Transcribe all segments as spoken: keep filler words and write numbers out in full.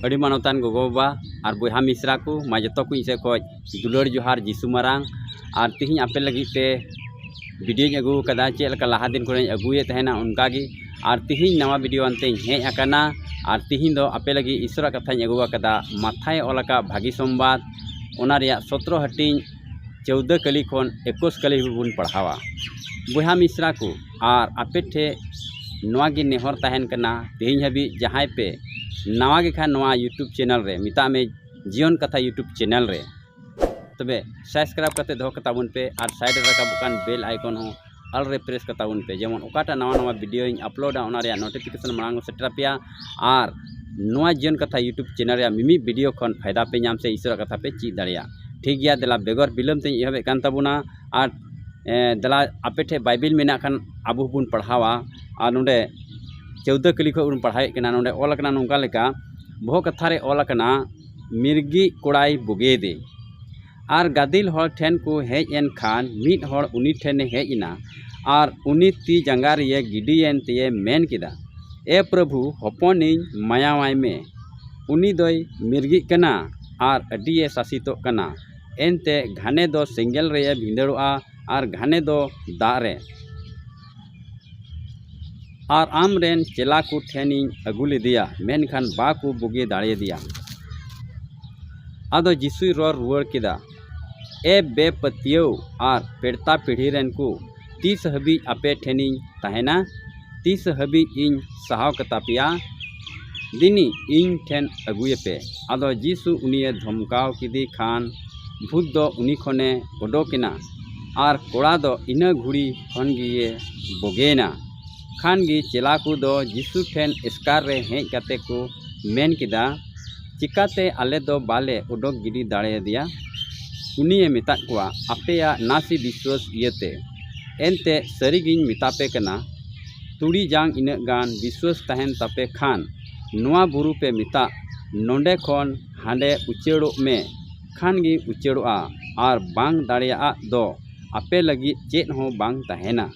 ᱟᱹᱰᱤ ᱢᱟᱱᱚᱛᱟᱱ ᱜᱚᱜᱚᱼᱵᱟᱵᱟ ᱟᱨ ᱵᱚᱭᱦᱟ ᱢᱤᱥᱨᱟ ᱠᱚ, ᱢᱟ ᱡᱚᱛᱚ ᱠᱚ ᱤᱧ ᱥᱮᱫ ᱠᱷᱚᱱ ᱫᱩᱞᱟᱹᱲ ᱡᱚᱦᱟᱨ ᱡᱤᱥᱩ ᱢᱟᱨᱟᱝ᱾ ᱟᱨ ᱛᱤᱦᱤᱧ ᱟᱯᱮ ᱞᱟᱹᱜᱤᱫ ᱛᱮ ᱵᱷᱤᱰᱤᱭᱳᱧ ᱟᱹᱜᱩ ᱟᱠᱟᱫᱟ, ᱪᱮᱫ ᱞᱮᱠᱟ ᱞᱟᱦᱟ ᱫᱤᱱ ᱠᱚᱨᱮᱧ ᱟᱹᱜᱩᱭᱮᱫ ᱛᱟᱦᱮᱱᱟ ᱚᱱᱠᱟ ᱜᱮ᱾ ᱟᱨ ᱛᱤᱦᱤᱧ ᱱᱟᱣᱟ ᱵᱷᱤᱰᱤᱭᱳ ᱟᱱᱛᱮᱧ ᱦᱮᱡ ᱟᱠᱟᱱᱟ᱾ ᱟᱨ ᱛᱤᱦᱤᱧ ᱫᱚ ᱟᱯᱮ ᱞᱟᱹᱜᱤᱫ ᱤᱥᱚᱨᱟᱜ ᱠᱟᱛᱷᱟᱧ ᱟᱹᱜᱩ ᱟᱠᱟᱫᱟ, ᱢᱟᱛᱷᱟᱭ ᱚᱞ ᱟᱠᱟᱫ ᱵᱷᱟᱹᱜᱤ ᱥᱚᱢᱵᱟᱫ, ᱚᱱᱟ ᱨᱮᱭᱟᱜ ᱥᱚᱛᱨᱚ ᱦᱟᱹᱴᱤᱧ ᱪᱳᱣᱫᱟᱹ ᱠᱟᱹᱞᱤ ᱠᱷᱚᱱ ᱮᱠᱩᱥ ᱠᱟᱹᱞᱤ ᱦᱟᱹᱵᱤᱡ ᱵᱚᱱ ᱯᱟᱲᱦᱟᱣᱟ᱾ ᱵᱚᱭᱦᱟ ᱢᱤᱥᱨᱟ ᱠᱚ, ᱟᱨ ᱟᱯᱮ ᱴᱷᱮᱱ ᱱᱚᱣᱟ ᱜᱮ ᱱᱮᱦᱚᱨ ᱛᱟᱦᱮᱱ ᱠᱟᱱᱟ, ᱛᱮᱦᱮᱧ ᱦᱟᱹᱵᱤᱡ ᱡᱟᱦᱟᱸᱭ ᱯᱮ ᱱᱟᱣᱟ ᱜᱮ ᱠᱷᱟᱱ ᱱᱚᱣᱟ YouTube ᱪᱮᱱᱮᱞ ᱨᱮ, ᱢᱮᱛᱟᱜ ᱢᱮ ᱡᱤᱭᱚᱱ ᱠᱟᱛᱷᱟ YouTube ᱪᱮᱱᱮᱞ ᱨᱮ, ᱛᱚᱵᱮ ᱥᱟᱵᱥᱠᱨᱟᱭᱤᱵ ᱠᱟᱛᱮ ᱫᱚᱦᱚ ᱠᱟᱛᱟ ᱵᱚᱱ ᱯᱮ ᱟᱨ ᱥᱟᱭᱤᱰ ᱨᱮ ᱨᱟᱠᱟᱵᱚᱜ ᱠᱟᱱ ᱵᱮᱞ ᱟᱭᱠᱚᱱ ᱦᱚᱸ ᱟᱞ ᱨᱮ ᱯᱨᱮᱥ ᱠᱟᱛᱟ ᱵᱚᱱ ᱯᱮ, ᱡᱮᱢᱚᱱ ᱚᱠᱟᱴᱟᱜ ᱱᱟᱣᱟ ᱱᱟᱣᱟ ᱵᱷᱤᱰᱤᱭᱳᱧ ᱟᱯᱞᱳᱰᱟ ᱚᱱᱟ ᱨᱮᱭᱟᱜ ᱱᱳᱴᱤᱯᱷᱤᱠᱮᱥᱚᱱ ᱢᱟᱲᱟᱝ ᱥᱮᱴᱮᱨ ᱟᱯᱮᱭᱟ᱾ ᱟᱨ ᱱᱚᱣᱟ ᱡᱤᱭᱚᱱ ᱠᱟᱛᱷᱟ YouTube ᱪᱮᱱᱮᱞ ᱨᱮᱭᱟᱜ ᱢᱤᱢᱤᱫ ᱵᱷᱤᱰᱤᱭᱳ ᱠᱷᱚᱱ ᱯᱷᱟᱭᱫᱟ ᱯᱮ ᱧᱟᱢ ᱥᱮ ᱤᱥᱚᱨᱟᱜ ᱠᱟᱛᱷᱟ ᱯᱮ ᱪᱮᱫ ᱫᱟᱲᱮᱭᱟᱜ᱾ ᱴᱷᱤᱠ ᱜᱮᱭᱟ, ᱫᱮᱞᱟ ᱵᱮᱜᱚᱨ ᱵᱤᱞᱚᱢ ᱛᱮᱧ ᱮᱦᱚᱵᱮᱫ ᱠᱟᱱ ᱛᱟᱵᱚᱱᱟ᱾ ᱟᱨ ᱮ, ᱫᱮᱞᱟ ᱟᱯᱮ ᱴᱷᱮᱱ ᱵᱟᱭᱵᱮᱞ ᱢᱮᱱᱟᱜ ᱠᱷᱟᱱ ᱟᱵᱚ ᱦᱚᱸᱵᱚᱱ ᱯᱟᱲᱦᱟᱣᱟ᱾ ᱟᱨ ᱱᱚᱰᱮ ᱪᱳᱣᱫᱟᱹ ᱠᱟᱹᱞᱤ ᱠᱷᱚᱱ ᱵᱚᱱ ᱯᱟᱲᱦᱟᱣᱮᱫ ᱠᱟᱱᱟ᱾ ᱱᱚᱰᱮ ᱚᱞ ᱟᱠᱟᱱᱟ ᱱᱚᱝᱠᱟ ᱞᱮᱠᱟ, ᱵᱚᱦᱚᱜ ᱠᱟᱛᱷᱟ ᱨᱮ ᱚᱞ ᱟᱠᱟᱱᱟ, ᱢᱤᱨᱜᱤ ᱠᱚᱲᱟᱭ ᱵᱩᱜᱤᱭᱮᱫᱮ᱾ ᱟᱨ ᱜᱟᱫᱮᱞ ᱦᱚᱲ ᱴᱷᱮᱱ ᱠᱚ ᱦᱮᱡ ᱮᱱ ᱠᱷᱟᱱ ᱢᱤᱫ ᱦᱚᱲ ᱩᱱᱤ ᱴᱷᱮᱱᱮ ᱦᱮᱡ ᱮᱱᱟ ᱟᱨ ᱩᱱᱤ ᱛᱤ ᱡᱟᱸᱜᱟ ᱨᱮᱭᱮ ᱜᱤᱰᱤᱭᱮᱱ ᱛᱮᱭᱮ ᱢᱮᱱ ᱠᱮᱫᱟ, ᱮ ᱯᱨᱚᱵᱷᱩ, ᱦᱚᱯᱚᱱᱤᱧ ᱢᱟᱭᱟᱣᱟᱭ ᱢᱮ, ᱩᱱᱤ ᱫᱚᱭ ᱢᱤᱨᱜᱤᱜ ᱠᱟᱱᱟ ᱟᱨ ᱟᱹᱰᱤᱭᱮ ᱥᱟᱥᱤᱛᱚᱜ ᱠᱟᱱᱟ᱾ ᱮᱱᱛᱮ ᱜᱷᱟᱱᱮ ᱫᱚ ᱥᱮᱸᱜᱮᱞ ᱨᱮᱭᱮ ᱵᱷᱤᱸᱫᱟᱹᱲᱚᱜᱼᱟ ᱟᱨ ᱜᱷᱟᱱᱮ ᱫᱚ ᱫᱟᱜ ᱨᱮ᱾ ᱟᱨ ᱟᱢᱨᱮᱱ ᱪᱮᱞᱟ ᱠᱚ ᱴᱷᱮᱱᱤᱧ ᱟᱹᱜᱩ ᱞᱮᱫᱮᱭᱟ, ᱢᱮᱱᱠᱷᱟᱱ ᱵᱟᱠᱚ ᱵᱩᱜᱤ ᱫᱟᱲᱮᱭᱟᱫᱮᱭᱟ᱾ ᱟᱫᱚ ᱡᱤᱥᱩᱭ ᱨᱚᱲ ᱨᱩᱣᱟᱹᱲ ᱠᱮᱫᱟ, ᱮ ᱵᱮᱯᱟᱹᱛᱭᱟᱹᱣ ᱟᱨ ᱯᱮᱲᱛᱟ ᱯᱤᱲᱦᱤ ᱨᱮᱱ ᱠᱚ, ᱛᱤᱥ ᱦᱟᱹᱵᱤᱡ ᱟᱯᱮ ᱴᱷᱮᱱᱤᱧ ᱛᱟᱦᱮᱱᱟ? ᱛᱤᱥ ᱦᱟᱹᱵᱤᱡ ᱤᱧ ᱥᱟᱦᱟᱣ ᱠᱟᱛᱟ ᱯᱮᱭᱟ? ᱫᱤᱱᱤ ᱤᱧ ᱴᱷᱮᱱ ᱟᱹᱜᱩᱭᱮᱯᱮ᱾ ᱟᱫᱚ ᱡᱤᱥᱩ ᱩᱱᱤᱭᱮ ᱫᱷᱚᱢᱠᱟᱣ ᱠᱮᱫᱮ ᱠᱷᱟᱱ ᱵᱷᱩᱛ ᱫᱚ ᱩᱱᱤ ᱠᱷᱚᱱᱮ ᱚᱰᱚᱠᱮᱱᱟ ᱟᱨ ᱠᱚᱲᱟ ᱫᱚ ᱤᱱᱟᱹ ᱜᱷᱩᱲᱤ ᱠᱷᱚᱱ ᱜᱮᱭᱮ ᱵᱚᱜᱮᱭᱮᱱᱟ᱾ ᱠᱷᱟᱱ ᱜᱮ ᱪᱮᱞᱟ ᱠᱚᱫᱚ ᱡᱤᱥᱩ ᱴᱷᱮᱱ ᱮᱥᱠᱟᱨ ᱨᱮ ᱦᱮᱡ ᱠᱟᱛᱮ ᱠᱚ ᱢᱮᱱ ᱠᱮᱫᱟ, ᱪᱤᱠᱟᱹᱛᱮ ᱟᱞᱮ ᱫᱚ ᱵᱟᱞᱮ ᱚᱰᱚᱠ ᱜᱤᱰᱤ ᱫᱟᱲᱮᱭᱟᱫᱮᱭᱟ? ᱩᱱᱤᱭᱮ ᱢᱮᱛᱟᱫ ᱠᱚᱣᱟ, ᱟᱯᱮᱭᱟᱜ ᱱᱟᱥᱮ ᱵᱤᱥᱣᱟᱹᱥ ᱤᱭᱟᱹᱛᱮ᱾ ᱮᱱᱛᱮ ᱥᱟᱹᱨᱤᱜᱤᱧ ᱢᱮᱛᱟ ᱯᱮ ᱠᱟᱱᱟ, ᱛᱩᱲᱤ ᱡᱟᱝ ᱤᱱᱟᱹᱜ ᱜᱟᱱ ᱵᱤᱥᱣᱟᱹᱥ ᱛᱟᱦᱮᱱ ᱛᱟᱯᱮ ᱠᱷᱟᱱ, ᱱᱚᱣᱟ ᱵᱩᱨᱩ ᱯᱮ ᱢᱮᱛᱟᱜ, ᱱᱚᱰᱮ ᱠᱷᱚᱱ ᱦᱟᱸᱰᱮ ᱩᱪᱟᱹᱲᱚᱜ ᱢᱮ, ᱠᱷᱟᱱ ᱜᱮ ᱩᱪᱟᱹᱲᱚᱜᱼᱟ, ᱟᱨ ᱵᱟᱝ ᱫᱟᱲᱮᱭᱟᱜ ᱫᱚ ᱟᱯᱮ ᱞᱟᱹᱜᱤᱫ ᱪᱮᱫ ᱦᱚᱸ ᱵᱟᱝ ᱛᱟᱦᱮᱱᱟ᱾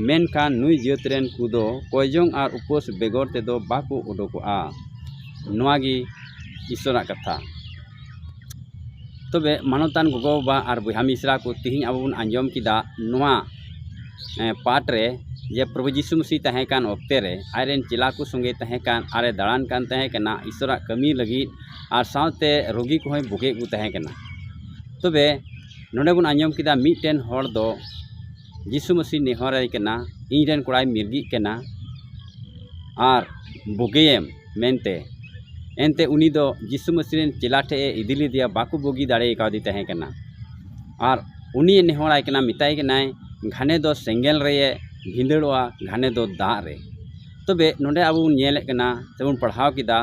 ᱢᱮᱱᱠᱷᱟᱱ ᱱᱩᱭ ᱡᱟᱹᱛ ᱨᱮᱱ ᱠᱚᱫᱚ ᱠᱚᱭᱡᱚᱝ ᱟᱨ ᱩᱯᱟᱹᱥ ᱵᱮᱜᱚᱨ ᱛᱮᱫᱚ ᱵᱟᱠᱚ ᱩᱰᱩᱠᱚᱜᱼᱟ᱾ ᱱᱚᱣᱟ ᱜᱮ ᱤᱥᱚᱨᱟᱜ ᱠᱟᱛᱷᱟ᱾ ᱛᱚᱵᱮ ᱢᱟᱱᱚᱛᱟᱱ ᱜᱚᱜᱚ ᱵᱟᱵᱟ ᱟᱨ ᱵᱚᱭᱦᱟ ᱢᱤᱥᱨᱟ ᱠᱚ, ᱛᱤᱦᱤᱧ ᱟᱵᱚ ᱵᱚᱱ ᱟᱸᱡᱚᱢ ᱠᱮᱫᱟ ᱱᱚᱣᱟ, ᱮᱸ, ᱯᱟᱴ ᱨᱮ ᱡᱮ ᱯᱨᱚᱵᱷᱩ ᱡᱤᱥᱩ ᱢᱟᱹᱥᱤ ᱛᱟᱦᱮᱸ ᱠᱟᱱ ᱚᱠᱛᱮ ᱨᱮ ᱟᱡᱨᱮᱱ ᱪᱮᱞᱟ ᱠᱚ ᱥᱚᱸᱜᱮ ᱛᱟᱦᱮᱸ ᱠᱟᱱ ᱟᱨᱮ ᱫᱟᱬᱟᱱ ᱠᱟᱱ ᱛᱟᱦᱮᱸ ᱠᱟᱱᱟ ᱤᱥᱚᱨᱟᱜ ᱠᱟᱹᱢᱤ ᱞᱟᱹᱜᱤᱫ, ᱟᱨ ᱥᱟᱶᱛᱮ ᱨᱳᱜᱤ ᱠᱚᱦᱚᱸᱭ ᱵᱩᱜᱮ ᱠᱚ ᱛᱟᱦᱮᱸ ᱠᱟᱱᱟ᱾ ᱛᱚᱵᱮ ᱱᱚᱰᱮ ᱵᱚᱱ ᱟᱸᱡᱚᱢ ᱠᱮᱫᱟ ᱢᱤᱫᱴᱮᱱ ᱦᱚᱲ ᱫᱚ ᱡᱤᱥᱩ ᱢᱟᱹᱥᱤ ᱱᱮᱦᱚᱨᱟᱭ ᱠᱟᱱᱟ, "ᱤᱧ ᱨᱮᱱ ᱠᱚᱲᱟᱭ ᱢᱤᱨᱜᱤᱜ ᱠᱟᱱᱟ ᱟᱨ ᱵᱩᱜᱮᱭᱮᱢ" ᱢᱮᱱᱛᱮ᱾ ᱮᱱᱛᱮ ᱩᱱᱤ ᱫᱚ ᱡᱤᱥᱩ ᱢᱟᱹᱥᱤ ᱨᱮᱱ ᱪᱮᱞᱟ ᱴᱷᱮᱡ ᱮ ᱤᱫᱤ ᱞᱮᱫᱮᱭᱟ, ᱵᱟᱠᱚ ᱵᱩᱜᱤ ᱫᱟᱲᱮ ᱠᱟᱣᱫᱮ ᱛᱟᱦᱮᱸ ᱠᱟᱱᱟ᱾ ᱟᱨ ᱩᱱᱤᱭᱮ ᱱᱮᱦᱚᱨᱟᱭ ᱠᱟᱱᱟ, ᱢᱮᱛᱟᱭ ᱠᱟᱱᱟᱭ, "ᱜᱷᱟᱱᱮ ᱫᱚ ᱥᱮᱸᱜᱮᱞ ᱨᱮᱭᱮ ᱵᱷᱤᱸᱫᱟᱹᱲᱚᱜᱼᱟ, ᱜᱷᱟᱱᱮ ᱫᱚ ᱫᱟᱜ ᱨᱮ᱾" ᱛᱚᱵᱮ ᱱᱚᱰᱮ ᱟᱵᱚ ᱵᱚᱱ ᱧᱮᱞᱮᱫ ᱠᱟᱱᱟ ᱥᱮᱵᱚᱱ ᱯᱟᱲᱦᱟᱣ ᱠᱮᱫᱟ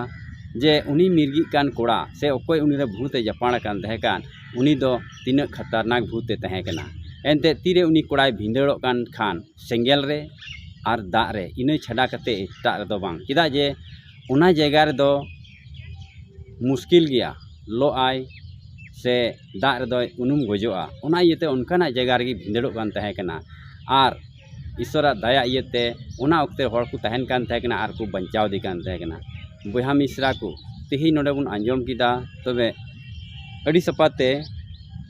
ᱡᱮ ᱩᱱᱤ ᱢᱤᱨᱜᱤᱜ ᱠᱟᱱ ᱠᱚᱲᱟ ᱥᱮ ᱚᱠᱚᱭ ᱩᱱᱤ ᱨᱮ ᱵᱷᱩᱛ ᱮ ᱡᱟᱯᱟᱲ ᱟᱠᱟᱱ ᱛᱟᱦᱮᱸ ᱠᱟᱱ, ᱩᱱᱤ ᱫᱚ ᱛᱤᱱᱟᱹᱜ ᱠᱷᱟᱛᱟᱨᱱᱟᱠ ᱵᱷᱩᱛ ᱮ ᱛᱟᱦᱮᱸ ᱠᱟᱱᱟ᱾ ᱮᱱᱛᱮ ᱛᱤᱨᱮ ᱩᱱᱤ ᱠᱚᱲᱟᱭ ᱵᱷᱤᱸᱫᱟᱹᱲᱚᱜ ᱠᱟᱱ ᱠᱷᱟᱱ ᱥᱮᱸᱜᱮᱞ ᱨᱮ ᱟᱨ ᱫᱟᱜ ᱨᱮ, ᱤᱱᱟᱹ ᱪᱷᱟᱰᱟ ᱠᱟᱛᱮ ᱮᱴᱟᱜ ᱨᱮᱫᱚ ᱵᱟᱝ᱾ ᱪᱮᱫᱟᱜ ᱡᱮ ᱚᱱᱟ ᱡᱟᱭᱜᱟ ᱨᱮᱫᱚ ᱢᱩᱥᱠᱤᱞ ᱜᱮᱭᱟ, ᱞᱚᱜ ᱟᱭ ᱥᱮ ᱫᱟᱜ ᱨᱮᱫᱚᱭ ᱩᱱᱩᱢ ᱜᱚᱡᱚᱜᱼᱟ᱾ ᱚᱱᱟ ᱤᱭᱟᱹᱛᱮ ᱚᱱᱠᱟᱱᱟᱜ ᱡᱟᱭᱜᱟ ᱨᱮᱜᱮ ᱵᱷᱤᱸᱫᱟᱹᱲᱚᱜ ᱠᱟᱱ ᱛᱟᱦᱮᱸ ᱠᱟᱱᱟ᱾ ᱟᱨ ᱤᱥᱚᱨᱟᱜ ᱫᱟᱭᱟ ᱤᱭᱟᱹᱛᱮ ᱚᱱᱟ ᱚᱠᱛᱮ ᱦᱚᱲ ᱠᱚ ᱛᱟᱦᱮᱱ ᱠᱟᱱ ᱛᱟᱦᱮᱸ ᱠᱟᱱᱟ ᱟᱨ ᱠᱚ ᱵᱟᱧᱪᱟᱣ ᱫᱮ ᱠᱟᱱ ᱛᱟᱦᱮᱸ ᱠᱟᱱᱟ᱾ ᱵᱚᱭᱦᱟ ᱢᱤᱥᱨᱟ ᱠᱚ, ᱛᱮᱦᱮᱧ ᱱᱚᱰᱮ ᱵᱚᱱ ᱟᱸᱡᱚᱢ ᱠᱮᱫᱟ, ᱛᱚᱵᱮ ᱟᱹᱰᱤ ᱥᱟᱯᱷᱟᱛᱮ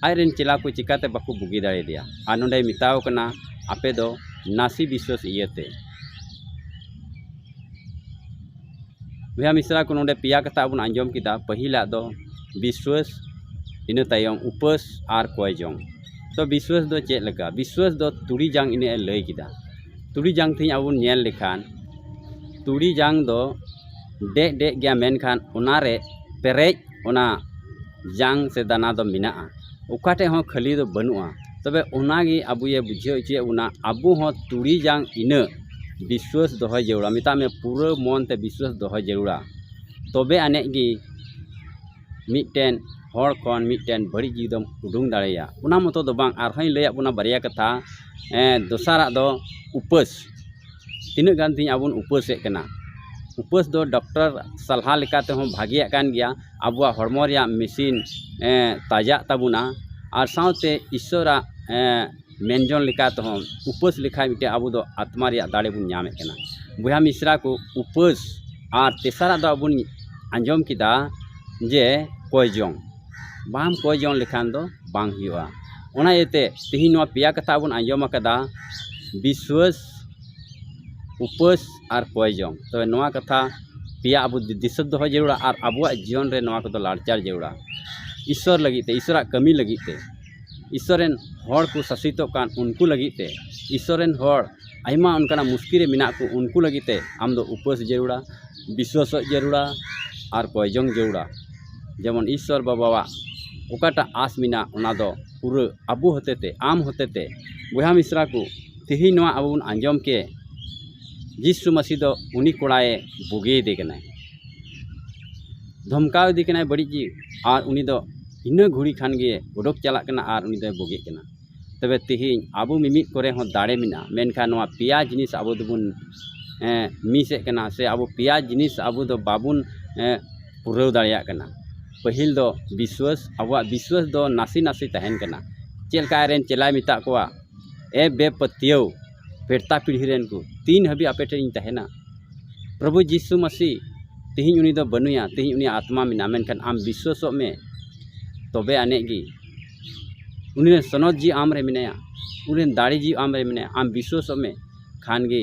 ᱟᱡᱨᱮᱱ ᱪᱮᱞᱟ ᱠᱚ ᱪᱤᱠᱟᱛᱮ ᱵᱟᱠᱚ ᱵᱩᱜᱤ ᱫᱟᱲᱮᱭᱟᱫᱮᱭᱟ᱾ ᱟᱨ ᱱᱚᱰᱮᱭ ᱢᱮᱛᱟᱣ ᱠᱟᱱᱟ, ᱟᱯᱮ ᱫᱚ ᱱᱟᱥᱮ ᱵᱤᱥᱣᱟᱹᱥ ᱤᱭᱟᱹᱛᱮ᱾ ᱵᱚᱭᱦᱟ ᱢᱤᱥᱨᱟ ᱠᱚ, ᱱᱚᱰᱮ ᱯᱮᱭᱟ ᱠᱟᱛᱷᱟ ᱵᱚᱱ ᱟᱸᱡᱚᱢ ᱠᱮᱫᱟ᱾ ᱯᱟᱹᱦᱤᱞᱟᱜ ᱫᱚ ᱵᱤᱥᱣᱟᱹᱥ, ᱤᱱᱟᱹ ᱛᱟᱭᱚᱢ ᱩᱯᱟᱹᱥ ᱟᱨ ᱠᱚᱭ ᱡᱚᱝ᱾ ᱛᱚ ᱵᱤᱥᱣᱟᱹᱥ ᱫᱚ ᱪᱮᱫ ᱞᱮᱠᱟ? ᱵᱤᱥᱣᱟᱹᱥ ᱫᱚ ᱛᱩᱲᱤ ᱡᱟᱝ ᱤᱱᱟᱹᱜ ᱮ ᱞᱟᱹᱭ ᱠᱮᱫᱟ᱾ ᱛᱩᱲᱤ ᱡᱟᱝ ᱛᱮᱦᱮᱧ ᱟᱵᱚ ᱵᱚᱱ ᱧᱮᱞ ᱞᱮᱠᱷᱟᱱ, ᱛᱩᱲᱤ ᱡᱟᱝ ᱫᱚ ᱰᱮᱜ ᱰᱮᱜ ᱜᱮᱭᱟ, ᱢᱮᱱᱠᱷᱟᱱ ᱚᱱᱟᱨᱮ ᱯᱮᱨᱮᱡ ᱚᱱᱟ ᱡᱟᱝ ᱥᱮ ᱫᱟᱱᱟ ᱫᱚ ᱢᱮᱱᱟᱜᱼᱟ, ᱚᱠᱟ ᱴᱷᱮᱡ ᱦᱚᱸ ᱠᱷᱟᱹᱞᱤ ᱫᱚ ᱵᱟᱹᱱᱩᱜᱼᱟ᱾ ᱛᱚᱵᱮ ᱚᱱᱟᱜᱮ ᱟᱵᱚᱭᱮ ᱵᱩᱡᱷᱟᱹᱣ ᱦᱚᱪᱚᱭᱮᱫ ᱵᱚᱱᱟ, ᱟᱵᱚ ᱦᱚᱸ ᱛᱩᱲᱤ ᱡᱟᱝ ᱤᱱᱟᱹᱜ ᱵᱤᱥᱣᱟᱹᱥ ᱫᱚᱦᱚᱭ ᱡᱟᱹᱨᱩᱲᱟ᱾ ᱢᱮᱛᱟᱜ ᱢᱮ, ᱯᱩᱨᱟᱹ ᱢᱚᱱ ᱛᱮ ᱵᱤᱥᱣᱟᱹᱥ ᱫᱚᱦᱚᱭ ᱡᱟᱹᱨᱩᱲᱟ, ᱛᱚᱵᱮ ᱟᱹᱱᱤᱡ ᱜᱮ ᱢᱤᱫᱴᱮᱱ ᱦᱚᱲ ᱠᱷᱚᱱ ᱢᱤᱫᱴᱮᱱ ᱵᱟᱹᱲᱤᱡ ᱡᱤᱣᱤ ᱫᱚᱢ ᱩᱰᱩᱝ ᱫᱟᱲᱮᱭᱟᱜᱼᱟ᱾ ᱚᱱᱟ ᱢᱚᱛᱚ ᱫᱚ ᱵᱟᱝ, ᱟᱨᱦᱚᱸᱧ ᱞᱟᱹᱭᱟᱫ ᱵᱚᱱᱟ ᱵᱟᱨᱭᱟ ᱠᱟᱛᱷᱟ᱾ ᱮᱸ, ᱫᱚᱥᱟᱨᱟᱜ ᱫᱚ ᱩᱯᱟᱹᱥ᱾ ᱛᱤᱱᱟᱹᱜ ᱜᱟᱱ ᱛᱮᱦᱮᱧ ᱟᱵᱚ ᱵᱚᱱ ᱩᱯᱟᱹᱥᱮᱫ ᱠᱟᱱᱟ᱾ ᱩᱯᱟᱹᱥ ᱫᱚ ᱰᱚᱠᱴᱚᱨ ᱥᱟᱞᱦᱟ ᱞᱮᱠᱟ ᱛᱮᱦᱚᱸ ᱵᱷᱟᱜᱮᱭᱟᱜ ᱠᱟᱱ ᱜᱮᱭᱟ, ᱟᱵᱚᱣᱟᱜ ᱦᱚᱲᱢᱚ ᱨᱮᱭᱟᱜ ᱢᱮᱥᱤᱱ, ᱮᱸ, ᱛᱟᱡᱟᱜ ᱛᱟᱵᱚᱱᱟ, ᱟᱨ ᱥᱟᱶᱛᱮ ᱤᱥᱥᱚᱨᱟᱜ, ᱮᱸ, ᱢᱮᱱᱡᱚᱝ ᱞᱮᱠᱟ ᱛᱮᱦᱚᱸ ᱩᱯᱟᱹᱥ ᱞᱮᱠᱷᱟᱡ ᱢᱤᱫᱴᱮᱡ ᱟᱵᱚ ᱫᱚ ᱟᱛᱢᱟ ᱨᱮᱭᱟᱜ ᱫᱟᱲᱮ ᱵᱚᱱ ᱧᱟᱢᱮᱫ ᱠᱟᱱᱟ᱾ ᱵᱚᱭᱦᱟ ᱢᱤᱥᱨᱟ ᱠᱚ, ᱩᱯᱟᱹᱥ ᱟᱨ ᱛᱮᱥᱟᱨᱟᱜ ᱫᱚ ᱟᱵᱚ ᱵᱚᱱ ᱟᱸᱡᱚᱢ ᱠᱮᱫᱟ ᱡᱮ ᱠᱚᱭ ᱡᱚᱝ, ᱵᱟᱢ ᱠᱚᱭ ᱡᱚᱝ ᱞᱮᱠᱷᱟᱱ ᱫᱚ ᱵᱟᱝ ᱦᱩᱭᱩᱜᱼᱟ᱾ ᱚᱱᱟ ᱤᱭᱟᱹᱛᱮ ᱛᱮᱦᱮᱧ ᱱᱚᱣᱟ ᱯᱮᱭᱟ ᱠᱟᱛᱷᱟ ᱵᱚᱱ ᱟᱸᱡᱚᱢ ᱟᱠᱟᱫᱟ, ᱵᱤᱥᱣᱟᱹᱥ, ᱩᱯᱟᱹᱥ ᱟᱨ ᱠᱚᱭ ᱡᱚᱝ᱾ ᱛᱚᱵᱮ ᱱᱚᱣᱟ ᱠᱟᱛᱷᱟ ᱯᱮᱭᱟ ᱟᱵᱚ ᱫᱤ-, ᱫᱤᱥᱟᱹ ᱫᱚᱦᱚ ᱡᱟᱹᱨᱩᱲᱟ ᱟᱨ ᱟᱵᱚᱣᱟᱜ ᱡᱤᱭᱚᱱ ᱨᱮ ᱱᱚᱣᱟ ᱠᱚᱫᱚ ᱞᱟᱲᱪᱟᱨ ᱡᱟᱹᱨᱩᱲᱟ᱾ ᱤᱥᱥᱚᱨ ᱞᱟᱹᱜᱤᱫ ᱛᱮ, ᱤᱥᱥᱚᱨᱟᱜ ᱠᱟᱹᱢᱤ ᱞᱟᱹᱜᱤᱫ ᱛᱮ, ᱤᱥᱥᱚᱨ ᱨᱮᱱ ᱦᱚᱲ ᱠᱚ ᱥᱟᱥᱤᱛᱚᱜ ᱠᱟᱱ ᱩᱱᱠᱩ ᱞᱟᱹᱜᱤᱫ ᱛᱮ, ᱤᱥᱥᱚᱨ ᱨᱮᱱ ᱦᱚᱲ ᱟᱭᱢᱟ ᱚᱱᱠᱟᱱᱟᱜ ᱢᱩᱥᱠᱤᱞ ᱨᱮ ᱢᱮᱱᱟᱜ ᱠᱚ ᱩᱱᱠᱩ ᱞᱟᱹᱜᱤᱫ ᱛᱮ ᱟᱢ ᱫᱚ ᱩᱯᱟᱹᱥ ᱡᱟᱹᱨᱩᱲᱟ, ᱵᱤᱥᱣᱟᱥᱚᱜ ᱡᱟᱹᱨᱩᱲᱟ ᱟᱨ ᱠᱚᱭ ᱡᱚᱝ ᱡᱟᱹᱨᱩᱲᱟ᱾ ᱡᱮᱢᱚᱱ ᱤᱥᱥᱚᱨ ᱵᱟᱵᱟᱣᱟᱜ ᱚᱠᱟᱴᱟᱜ ᱟᱸᱥ ᱢᱮᱱᱟᱜ ᱚᱱᱟ ᱫᱚ ᱯᱩᱨᱟᱹ ᱟᱵᱚ ᱦᱚᱛᱮᱛᱮ, ᱟᱢ ᱦᱚᱛᱮᱛᱮ, ᱵᱚᱭᱦᱟ ᱢᱤᱥᱨᱟ ᱠᱚ, ᱛᱮᱦᱮᱧ ᱱᱚᱣᱟ ᱟᱵᱚ ᱵᱚᱱ ᱟᱸᱡᱚᱢ ᱠᱮ, ᱡᱤᱥᱩ ᱢᱟᱹᱥᱤ ᱫᱚ ᱩᱱᱤ ᱠᱚᱲᱟᱭ ᱵᱩᱜᱤᱭᱮᱫᱮ ᱠᱟᱱᱟᱭ, ᱫᱷᱚᱢᱠᱟᱣ ᱤᱫᱤ ᱠᱟᱱᱟᱭ ᱵᱟᱹᱲᱤᱡ ᱜᱮ, ᱟᱨ ᱩᱱᱤ ᱫᱚ ᱤᱱᱟᱹ ᱜᱷᱩᱲᱤ ᱠᱷᱟᱱ ᱜᱮ ᱚᱰᱚᱠ ᱪᱟᱞᱟᱜ ᱠᱟᱱᱟ ᱟᱨ ᱩᱱᱤ ᱫᱚᱭ ᱵᱩᱜᱤᱜ ᱠᱟᱱᱟ᱾ ᱛᱚᱵᱮ ᱛᱮᱦᱮᱧ ᱟᱵᱚ ᱢᱤᱢᱤᱫ ᱠᱚᱨᱮ ᱦᱚᱸ ᱫᱟᱲᱮ ᱢᱮᱱᱟᱜᱼᱟ, ᱢᱮᱱᱠᱷᱟᱱ ᱱᱚᱣᱟ ᱯᱮᱭᱟ ᱡᱤᱱᱤᱥ ᱟᱵᱚ ᱫᱚᱵᱚᱱ, ᱮᱸ, ᱢᱤᱥᱮᱫ ᱠᱟᱱᱟ, ᱥᱮ ᱟᱵᱚ ᱯᱮᱭᱟ ᱡᱤᱱᱤᱥ ᱟᱵᱚ ᱫᱚ ᱵᱟᱵᱚᱱ, ᱮᱸ, ᱯᱩᱨᱟᱹᱣ ᱫᱟᱲᱮᱭᱟᱜ ᱠᱟᱱᱟ᱾ ᱯᱟᱹᱦᱤᱞ ᱫᱚ ᱵᱤᱥᱣᱟᱹᱥ, ᱟᱵᱚᱣᱟᱜ ᱵᱤᱥᱣᱟᱹᱥ ᱫᱚ ᱱᱟᱥᱮ ᱱᱟᱥᱮ ᱛᱟᱦᱮᱱ ᱠᱟᱱᱟ᱾ ᱪᱮᱫ ᱞᱮᱠᱟ ᱟᱡ ᱨᱮᱱ ᱪᱮᱞᱟᱭ ᱢᱮᱛᱟᱜ ᱠᱚᱣᱟ, "ᱮ ᱵᱮᱯᱟᱹᱛᱭᱟᱹᱣ ᱯᱮᱲᱛᱟ ᱯᱤᱲᱦᱤ ᱨᱮᱱ ᱠᱚ, ᱛᱤᱱ ᱦᱟᱹᱵᱤᱡ ᱟᱯᱮ ᱴᱷᱮᱱ ᱤᱧ ᱛᱟᱦᱮᱱᱟ?" ᱯᱨᱚᱵᱷᱩ ᱡᱤᱥᱩ ᱢᱟᱹᱥᱤ ᱛᱮᱦᱮᱧ ᱩᱱᱤ ᱫᱚ ᱵᱟᱹᱱᱩᱭᱟ, ᱛᱮᱦᱮᱧ ᱩᱱᱤᱭᱟᱜ ᱟᱛᱢᱟ ᱢᱮᱱᱟᱜᱼᱟ, ᱢᱮᱱᱠᱷᱟᱱ ᱟᱢ ᱵᱤᱥᱣᱟᱹᱥᱚᱜ ᱢᱮ, ᱛᱚᱵᱮ ᱟᱹᱱᱤᱡ ᱜᱮ ᱩᱱᱤ ᱨᱮᱱ ᱥᱚᱱᱚᱛ ᱡᱤᱣᱤ ᱟᱢ ᱨᱮ ᱢᱮᱱᱟᱭᱟ, ᱩᱱᱤ ᱨᱮᱱ ᱫᱟᱲᱮ ᱡᱤᱣᱤ ᱟᱢ ᱨᱮ ᱢᱮᱱᱟᱭᱟ᱾ ᱟᱢ ᱵᱤᱥᱣᱟᱹᱥᱚᱜ ᱢᱮ, ᱠᱷᱟᱱ ᱜᱮ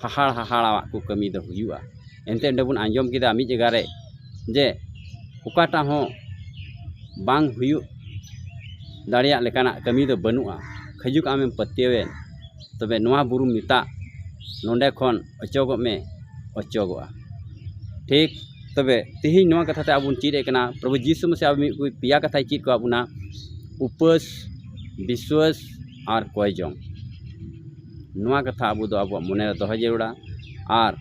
ᱦᱟᱦᱟᱲ ᱦᱟᱦᱟᱲᱟᱣᱟᱜ ᱠᱚ ᱠᱟᱹᱢᱤ ᱫᱚ ᱦᱩᱭᱩᱜᱼᱟ᱾ ᱮᱱᱛᱮ ᱚᱸᱰᱮ ᱵᱚᱱ ᱟᱸᱡᱚᱢ ᱠᱮᱫᱟ ᱢᱤᱫ ᱡᱟᱭᱜᱟ ᱨᱮ ᱡᱮ ᱚᱠᱟᱴᱟᱜ ᱦᱚᱸ ᱵᱟᱝ ᱦᱩᱭᱩᱜ ᱫᱟᱲᱮᱭᱟᱜ ᱞᱮᱠᱟᱱᱟᱜ ᱠᱟᱹᱢᱤ ᱫᱚ ᱵᱟᱹᱱᱩᱜᱼᱟ᱾ ᱠᱷᱟᱹᱡᱩᱠ ᱟᱢᱮᱢ ᱯᱟᱹᱛᱭᱟᱹᱣᱮᱱ, ᱛᱚᱵᱮ ᱱᱚᱣᱟ ᱵᱩᱨᱩᱢ ᱢᱮᱛᱟᱜ, ᱱᱚᱰᱮ ᱠᱷᱚᱱ ᱚᱪᱚᱜᱚᱜ ᱢᱮ, ᱚᱪᱚᱜᱚᱜᱼᱟ᱾ ᱴᱷᱤᱠ, ᱛᱚᱵᱮ ᱛᱮᱦᱮᱧ ᱱᱚᱣᱟ ᱠᱟᱛᱷᱟ ᱛᱮ ᱟᱵᱚ ᱵᱚᱱ ᱪᱮᱫ ᱮᱫ ᱠᱟᱱᱟ, ᱯᱨᱚᱵᱷᱩ ᱡᱤᱥᱩ ᱢᱟᱥᱤ ᱟᱵᱚ ᱢᱤᱫ ᱯᱮᱭᱟ ᱠᱟᱛᱷᱟᱭ ᱪᱮᱫ ᱠᱚᱣᱟᱜ ᱵᱚᱱᱟ, ᱩᱯᱟᱹᱥ, ᱵᱤᱥᱣᱟᱹᱥ ᱟᱨ ᱠᱚᱭ ᱡᱚᱝ᱾ ᱱᱚᱣᱟ ᱠᱟᱛᱷᱟ ᱟᱵᱚ ᱫᱚ ᱟᱵᱚᱣᱟᱜ ᱢᱚᱱᱮ ᱨᱮ ᱫᱚᱦᱚ ᱡᱟᱹᱨᱩᱲᱟ ᱟᱨ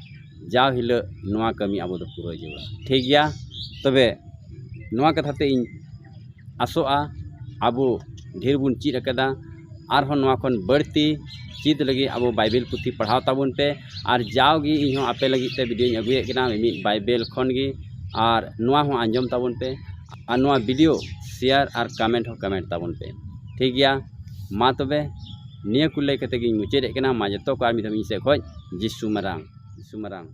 ᱡᱟᱣ ᱦᱤᱞᱳᱜ ᱱᱚᱣᱟ ᱠᱟᱹᱢᱤ ᱟᱵᱚ ᱫᱚ ᱯᱩᱨᱟᱹᱣ ᱡᱟᱹᱨᱩᱲᱟ᱾ ᱴᱷᱤᱠ ᱜᱮᱭᱟ, ᱛᱚᱵᱮ ᱱᱚᱣᱟ ᱠᱟᱛᱷᱟ ᱛᱮ ᱤᱧ ᱟᱥᱚᱜᱼᱟ ᱟᱵᱚ ᱰᱷᱮᱨ ᱵᱚᱱ ᱪᱮᱫ ᱟᱠᱟᱫᱟ᱾ ᱟᱨᱦᱚᱸ ᱱᱚᱣᱟ ᱠᱷᱚᱱ ᱵᱟᱹᱲᱛᱤ ᱪᱮᱫ ᱞᱟᱹᱜᱤᱫ ᱟᱵᱚ ᱵᱟᱭᱵᱮᱞ ᱯᱩᱛᱷᱤ ᱯᱟᱲᱦᱟᱣ ᱛᱟᱵᱚᱱ ᱯᱮ᱾ ᱟᱨ ᱡᱟᱣᱜᱮ ᱤᱧᱦᱚᱸ ᱟᱯᱮ ᱞᱟᱹᱜᱤᱫ ᱛᱮ ᱵᱷᱤᱰᱤᱭᱳᱧ ᱟᱹᱜᱩᱭᱮᱫ ᱠᱟᱱᱟ ᱢᱤᱢᱤᱫ ᱵᱟᱭᱵᱮᱞ ᱠᱷᱚᱱ ᱜᱮ᱾ ᱟᱨ ᱱᱚᱣᱟ ᱦᱚᱸ ᱟᱸᱡᱚᱢ ᱛᱟᱵᱚᱱ ᱯᱮ, ᱟᱨ ᱱᱚᱣᱟ ᱵᱷᱤᱰᱤᱭᱳ ᱥᱮᱭᱟᱨ ᱟᱨ ᱠᱚᱢᱮᱱᱴ ᱦᱚᱸ ᱠᱚᱢᱮᱱᱴ ᱛᱟᱵᱚᱱ ᱯᱮ᱾ ᱴᱷᱤᱠ ᱜᱮᱭᱟ, ᱢᱟ ᱛᱚᱵᱮ ᱱᱤᱭᱟᱹ ᱠᱚ ᱞᱟᱹᱭ ᱠᱟᱛᱮ ᱜᱤᱧ ᱢᱩᱪᱟᱹᱫᱮᱫ ᱠᱟᱱᱟ᱾ ᱢᱟ ᱡᱚᱛᱚ ᱠᱚ ᱟᱨ ᱢᱤᱫ ᱫᱷᱟᱣ ᱤᱧ ᱥᱮᱫ ᱠᱷᱚᱱ ᱡᱤᱥᱩ ᱢᱟᱨᱟᱝ, ᱡᱤᱥᱩ ᱢᱟᱨᱟᱝ᱾